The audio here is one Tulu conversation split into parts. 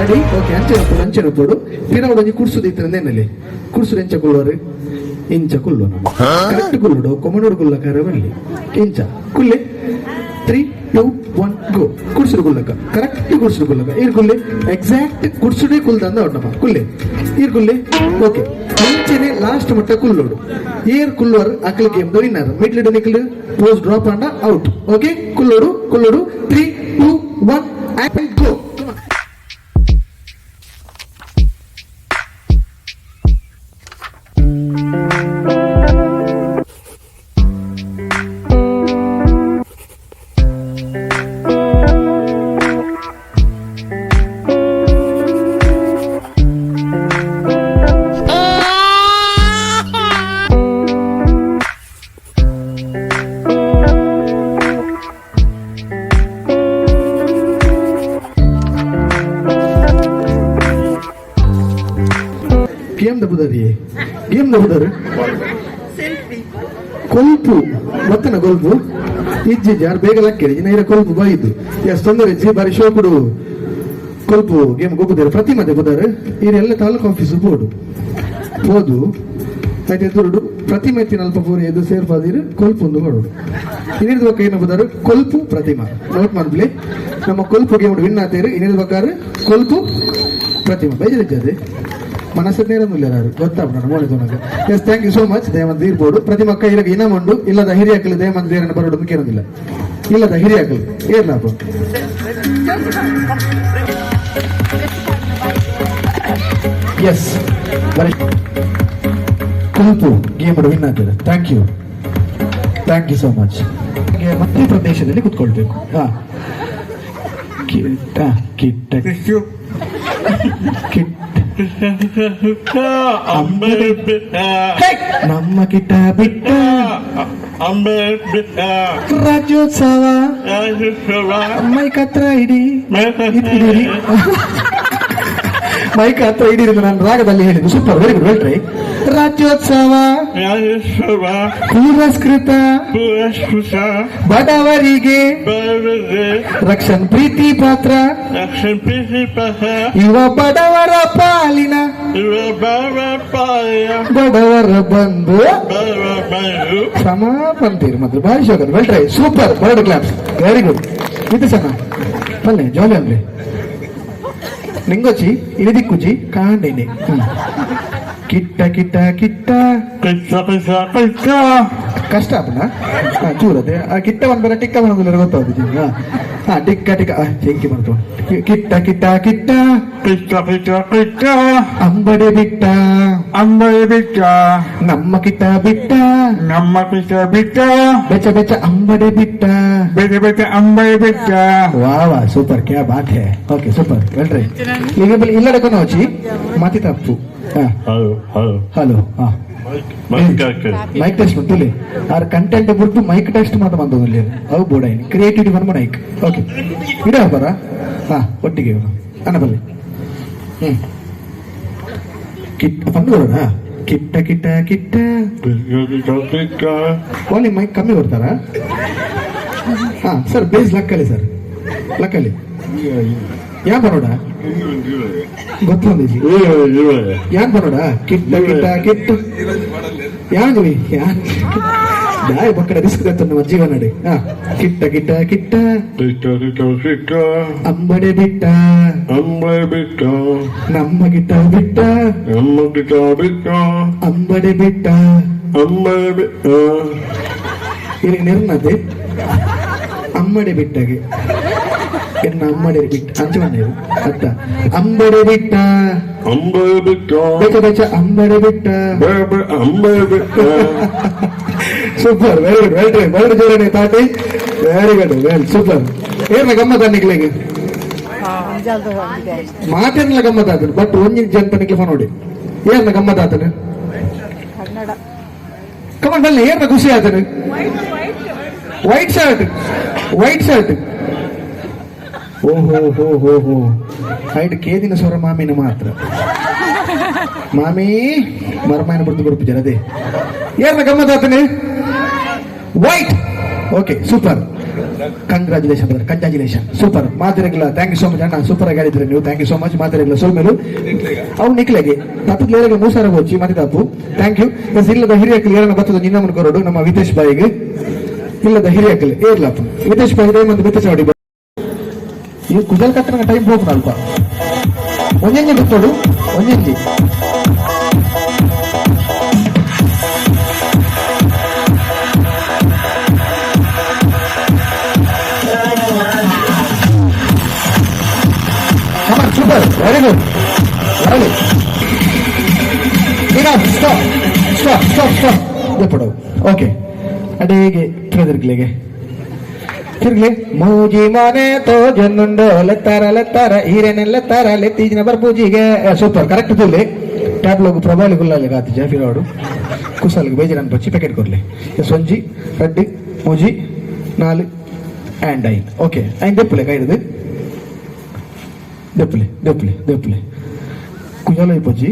ರೆಡಿ? ಓಕೆ, ಅಂಚೆ ಪೋಡು, ಅಂಚೆ ಪೋಡು. ಪಿರವುಡು ಒಂಜಿ ಕುರ್ಸು ದಿತ್ತಿನ ಕುರ್ಸು ಎಂಚ ಕುಲ್ಲೋರು? ಇಂಚ ಕುಲ್ಲು. ಕರೆಕ್ಟ್ ಕುಲ್ಲುಡು, ಕೊಮನೂರು ಕುಲ್ಲಕಾರ ಬರಲಿ. ಇಂಚ ಕುಲ್ಲೆ. 3, 2, 1, ಗೋ. ಕುರ್ಸುಡು ಕುಲ್ಲಕ, ಕರೆಕ್ಟ್ ಕುರ್ಸುಡು ಕುಲ್ಲಕ. ಈರ್ ಕುಲ್ಲೆ. ಎಕ್ಸಾಕ್ಟ್ ಕುರ್ಸುಡೆ ಕುಲ್ದಂದ ಉಂಡಪ್ಪ. ಕುಲ್ಲೆ, ಈರ್ ಕುಲ್ಲೆ. ಓಕೆ, ಇಂಚೆನೆ ಲಾಸ್ಟ್ ಮಟ್ಟ ಕುಲ್ಲೋಡು. ಏರ್ ಕುಲ್ಲೋರು ಅಕ್ಲ ಗೇಮ್ ವಿನ್ನರ್. ಮಿಡ್ಲ್ ನಿಕ್ಲು ಪೋಸ್ ಡ್ರಾಪ್ ಆಂಡ ಔಟ್. ಓಕೆ, ಕುಲ್ಲೋಡು, ಕುಲ್ಲೋಡು. 3, 2, 1 and go. Game ದಬುದಾರಿ, game ದಬುದಾರಿ. ಕೊಲ್ಪು ಗೊತ್ತನ? ಕೊಲ್ಪು ಇಜ್ಜಿ ಯಾರು ಬೇಗ ಲಕ್ಕೇರಿ ಇನ್ನ ಇರ ಕೊಲ್ಪು ಬಾಯಿದ್ದು. ಎಸ್, ತೊಂದರೆ ಇಜ್ಜಿ. ಬಾರಿ ಶೋಕುಡು ಕೊಲ್ಪು ಗೇಮ್ ಗೊಬ್ಬುದಾರೆ. ಪ್ರತಿಮೆ ಬುದಾರೆ. ಎಲ್ಲ ತಾಲೂಕು ಆಫೀಸ್ ಬೋರ್ಡು ಪೋದು ಆಯ್ತು. ಎದುರುಡು ಪ್ರತಿಮೆ ಅಲ್ಪ ಪೂರ ಎದು ಸೇರ್ಪಾದಿರು. ಕೊಲ್ಪು ಒಂದು ಮಾಡೋಡು. ಇನ್ನಿರ್ದ ಬೊಕ್ಕ ಏನು ಬುದಾರು? ಕೊಲ್ಪು ಪ್ರತಿಮಾ ನೋಟ್ ಮಾಡ್ಲಿ. ನಮ್ಮ ಕೊಲ್ಪು ಗೇಮ್ ವಿನ್ ಆತೇರು. ಇನ್ನಿರ್ದ ಬಕ್ಕಾರು ಕೊಲ್ಪು ಪ್ರತಿಮಾ ಬೇಜಾರಿದ್ದದೆ ಮನಸ್ಸು ನೇರೊಂದಿಲ್ಲ ಯಾರು ಗೊತ್ತಾಪ ಮೋನೆ ತೋನಗ. Yes, thank you so much. ದಯಮಂತ ತೀರ್ಬೋಡು. ಪ್ರತಿಮಕ್ಕ ಇರಗ ಇನಾಮ ಉಂಡು. ಇಲ್ಲದ ಹಿರಿಯಾಕಲು ದಯಮಂತ ದೇರನ ಬರೋಡು ಮುಖ್ಯನೊಂದಿಲ್ಲ. ಇಲ್ಲದ ಹಿರಿಯಾಕಲು ಏರ್ಲಾಪ. ಎಸ್, ಕುಲ್ಪು ಗೇಮ್ ವಿನ್ ಆಗ್ತದೆ. Thank you, thank you so much. ಮಧ್ಯಪ್ರದೇಶದಲ್ಲಿ ಕುತ್ಕೊಳ್ಬೇಕು. ಹಾ, ಕಿಟ್ಟ ಕಿಟ್ಟ ಕಿಟ್ಟ ಹೇ! ನಮ್ಮ ಕಿಟ್ಟ ಬಿಟ್ಟ ರಾಜ್ಯೋತ್ಸವ. ಮೈಕ್ ಹತ್ರ ಇಡಿ, ಇಡಿರಿ. ಮೈಕ್ ಹತ್ರ ಇಡಿರಿ. ನಾನು ರಾಗದಲ್ಲಿ ಹೇಳಿದ್ದು. Super, very good, well try. Rajyotsava ಪುರಸ್ಕೃತ ಬಡವರಿಗೆ ರಕ್ಷಣ್ ಪ್ರೀತಿ ಪಾತ್ರ ಇವ ಬಡವರ ಪಾಲಿನ ಬಡವರ ಬಂಧು ಸಮ ಪಂತೀರ್ ಮಾತ್ರ. ಭಾರಿ ಶೋಕದ. Well try, super. Bird claps, very good. ಇದು ಸಮ ಪಲ್ಲೆ ಜಾಲಿ ಅಂದ್ರೆ ನಿಂಗೊಚ್ಚಿ ಇನಿ ದಿಕ್ಕುಜಿ ಕಾಂಡಿನಿ. ಕಿಟ್ಟ ಕಿಟ್ಟ ಕಿಟ್ಟ ಕಷ್ಟ ಆಪುಂಡ ಚೂರದೆ. ಆ ಕಿಟ್ಟ ಬಂದ್ರೆ ಟಿಕ್ಕ ಬಂದ್ರೆ ಗೊತ್ತಾಗುದು. ಹಾ, ಟಿಕ್ಕ ಟಿಕ್ಕ ಚೆಂಕಿ ಮಾಡ್ತು. ಕಿಟ್ಟ ಕಿಟ್ಟ ಕಿಟ್ಟ ಕಿಟ್ಟ ಕಿಟ್ಟ ಕಿಟ್ಟ ಅಂಬಡೆ ಬಿಟ್ಟ ಅಂಬಡೆ ಬಿಟ್ಟ ನಮ್ಮ ಕಿಟ್ಟ ಬಿಟ್ಟ ನಮ್ಮ ಕಿಟ್ಟ ಬಿಟ್ಟ ಬೆಚ್ಚ ಬೆಚ್ಚ ಅಂಬಡೆ ಬಿಟ್ಟ ಬೆಚ್ಚ ಬೆಚ್ಚ ಅಂಬಡೆ ಬಿಟ್ಟ. ವಾ ವಾ, ಸೂಪರ್, ಕ್ಯಾ ಬಾತ್ ಹೇ. Okay, super, well. ಈಗ ಇಲ್ಲಡೆ ಕೊನೋಚಿ ಮಾತಿ ತಪ್ಪು. Hello hello. ಹಲೋ, ಹಾ. ಮೈಕ್ ಟೆಸ್ಟ್ ತುಲಿ ಆರ್ ಕಂಟೆಂಟ್ ಬುರ್ದು ಮೈಕ್ ಟೆಸ್ಟ್ ಮಾತ ಬಂದವು. ಅವು ಬೋಡೈನಿ ಕ್ರಿಯೇಟಿವಿಟಿ ಬಂದ ಮೈಕ್. ಓಕೆ, ಇಡ ಬರ. ಹಾ, ಒಟ್ಟಿಗೆ ಅನ್ನ ಬಲ್ಲಿ. ಹ್ಮ್ ಕಿಟ್ಟ ಬಂದು ಬರೋಣ. ಕಿಟ್ಟ ಕಿಟ್ಟ ಕಿಟ್ಟ ವಾಲ್ಯೂಮ್ ಮೈಕ್ ಕಮ್ಮಿ ಬರ್ತಾರ. ಹಾ ಸರ್, ಬೇಸ್ ಲಕ್ಕಲಿ ಸರ್, ಲಕ್ಕಲಿ. ಯಾ ಬರೋಡ ಗೊತ್ತೊಂದಿಜಿ. ಯಾನ್ ಬರೋಡ? ಕಿಟ್ಟ ಕಿಟ್ಟ ಕಿಟ್ಟ ಯಾನ್ ಯಾನ್ ದಾಯ ಬಕ್ಕಡ ರಿಸ್ಕ್ ಗತ್ತ ನಮ್ಮ ಜೀವನ. ಹಾ, ಕಿಟ್ಟ ಕಿಟ್ಟ ಕಿಟ್ಟ ಕಿಟ್ಟ ಕಿಟ್ಟ ಕಿಟ್ಟ ಅಂಬಡೆ ಬಿಟ್ಟ ಅಂಬಡೆ ಬಿಟ್ಟ ನಮ್ಮ ಗಿಟ್ಟ ಬಿಟ್ಟ ನಮ್ಮ ಗಿಟ್ಟ ಬಿಟ್ಟ ಅಂಬಡೆ ಬಿಟ್ಟ ಅಂಬಡೆ ಬಿಟ್ಟ. ಇವ್ರಿಗೆ ನಿರ್ನತೆ ಅಮ್ಮಡೆ ಬಿಟ್ಟಾಗೆ ಎನ್ನ ಅಮ್ಮಡೆ ಬಿಟ್ಟ ಅಂಚು ಅತ್ತ ಅಂಬಡೆ ಬಿಟ್ಟ ಅಂಬಡೆ ಬಿಟ್ಟ ಬೆಚ ಬೆಚ ಅಂಬಡೆ ಬಿಟ್ಟ ಅಂಬಡೆ ಬಿಟ್ಟ. Super, very good, well try. ಬರಡು ಜೋರಣೆ ತಾಟಿ. Very good, well, super. ಏನ ಗಮ್ಮತ್ತ ನಿಕ್ಲೆಗ್? ಮಾತೇನಲ್ಲ ಗಮ್ಮತ್ ಆತನು, ಬಟ್ ಒಂಜಿ ಜನ ನಿಕ್ಲೆ ಫೋನ್ ನೋಡಿ. ಏನ ಗಮ್ಮತ್ ಆತನು? ಕಮನ್ ಬನ್ನಿ. ಏನ ಖುಷಿ ಆತನು? White shirt, white shirt. ಓಹೋ ಹೋ ಹೋ ಹೋ. ಹೈಟ್ ಕೇದಿನ ಸ್ವರ ಮಾಮಿನ ಮಾತ್ರ. ಮಾಮಿ ಮರಮಾಯನ ಬಿಡ್ತು ಕೊಡ್ಪಿದ್ದಾರೆ. ಅದೇ ಏನ ಗಮ್ಮತ್ ಆತನೆ? White, okay, super. Congratulation brother, congratulation, super. ಮಾತಿರಗಿಲ್ಲ. Thank you so much ಅಣ್ಣ, ಸೂಪರ್ ಆಗಿ ಆಡಿದ್ರೆ ನೀವು. Thank you so much. ಮಾತಿರಗಿಲ್ಲ. ಸೊಲ್ಮೆಲು. ಅವು ನಿಕ್ಲೆಗೆ ತಪ್ಪು ಮೂಸಾರ ಹೋಚಿ ಮತ್ತೆ ತಪ್ಪು. Thank you. S, ಇಲ್ಲದ ಹಿರಿಯಕ್ಕಲು ಏರನ ಬತ್ತದ ನಿನ್ನಮ್ಮನ ಕೊರಡು ನಮ್ಮ ವಿತೇಶ್ ಬಾಯಿಗೆ. ಇಲ್ಲದ ಹಿರಿಯಕ್ಕಲು ಏರ್ಲಪ್ಪ ವಿತೇಶ್ ಬಾಯಿ ಮತ್ತು ವಿತೇಶ್ ಅವಡಿ. ಈ ಕುಜಲ್ ಕಟ್ಟನ ಟೈಮ್ ಹೋಗ್ನ ಅಲ್ಪ. ಒಂಜೊಂಜಿ ಗೊತ್ತೋಡು, ಒಂಜೊಂಜಿ. Come on, super, very good. Very Enough, stop, stop, stop, stop. ದಪ್ಪಡವು. Okay, ಅಡೇಗೆ ತಿರುಗ್ಲಿಗೆ ತಿರುಗ್ಲಿ. ಮೂಜಿ ಮನೆ ತೋಜೊಂದುಂಡು, ಲೆತ್ತಾರ ಲೆತ್ತಾರ ಹೀರೆನೆಲ್ಲ ಲೆತ್ತೀಜಿನ ಬರ್ಪೂಜಿಗೆ. Super, correct. ತುಲ್ಲಿ ಟ್ಯಾಬ್ಲೋಗು ಪ್ರಬಾಲಿ ಗುಲ್ಲಾಲಿ ಗಾತಿ ಜಾಫಿರಾಡು ಕುಸಲ್ಗೆ ಬೇಜಾರು ಪಚ್ಚಿ ಪ್ಯಾಕೆಟ್ ಕೊರ್ಲಿ. ಎಸ್, ಒಂಜಿ, ರಡ್ಡಿ, ಮೂಜಿ, ನಾಲ್ ಆ್ಯಂಡ್ ಐದು. ಓಕೆ, ಐದು ದೆಪ್ಪಲೆ ಕೈದು ದೆಪ್ಪಲೆ ದೆಪ್ಪಲೆ ದೆಪ್ಪಲೆ ಕುಜಾಲ ಇಪ್ಪಜ್ಜಿ.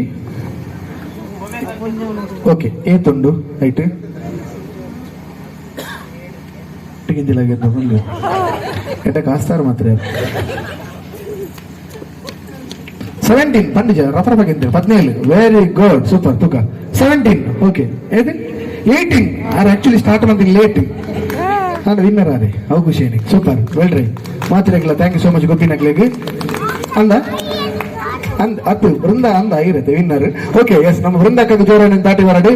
ಓಕೆ, ಏತುಂಡು ರೈಟ್ ಗಿಂಜಿಲಾಗಿದ್ದು ಎಟ್ಟ ಕಾಸ್ತಾರ ಮಾತ್ರ. 17 ಪಂಡಿಜ ರಫರ ಬಗ್ಗೆ. 17, ವೆರಿ ಗುಡ್, ಸೂಪರ್. ತುಕ 17. ಓಕೆ, ಏದು 18 ಆರ್. ಆಕ್ಚುಲಿ ಸ್ಟಾರ್ಟ್ ಮಂದಿ ಲೇಟ್. ನಾನು ವಿನ್ನರ್ ಆರೆ, ಅವು ಖುಷಿ. ಸೂಪರ್, ವೆಲ್ ರೈ ಮಾತ್ರೆಗಳ. Thank you so much ಗೊಬ್ಬಿನಕ್ಲೆಗ್. ಅಂದ ಅಂದ್ ಅತ್ತು ವೃಂದ ಅಂದ ಆಗಿರುತ್ತೆ ವಿನ್ನರ್. ಓಕೆ, ಎಸ್, ನಮ್ಮ ವೃಂದಕ್ಕೆ ಜೋರ ತಾಟಿ ಹೊರಡಿ.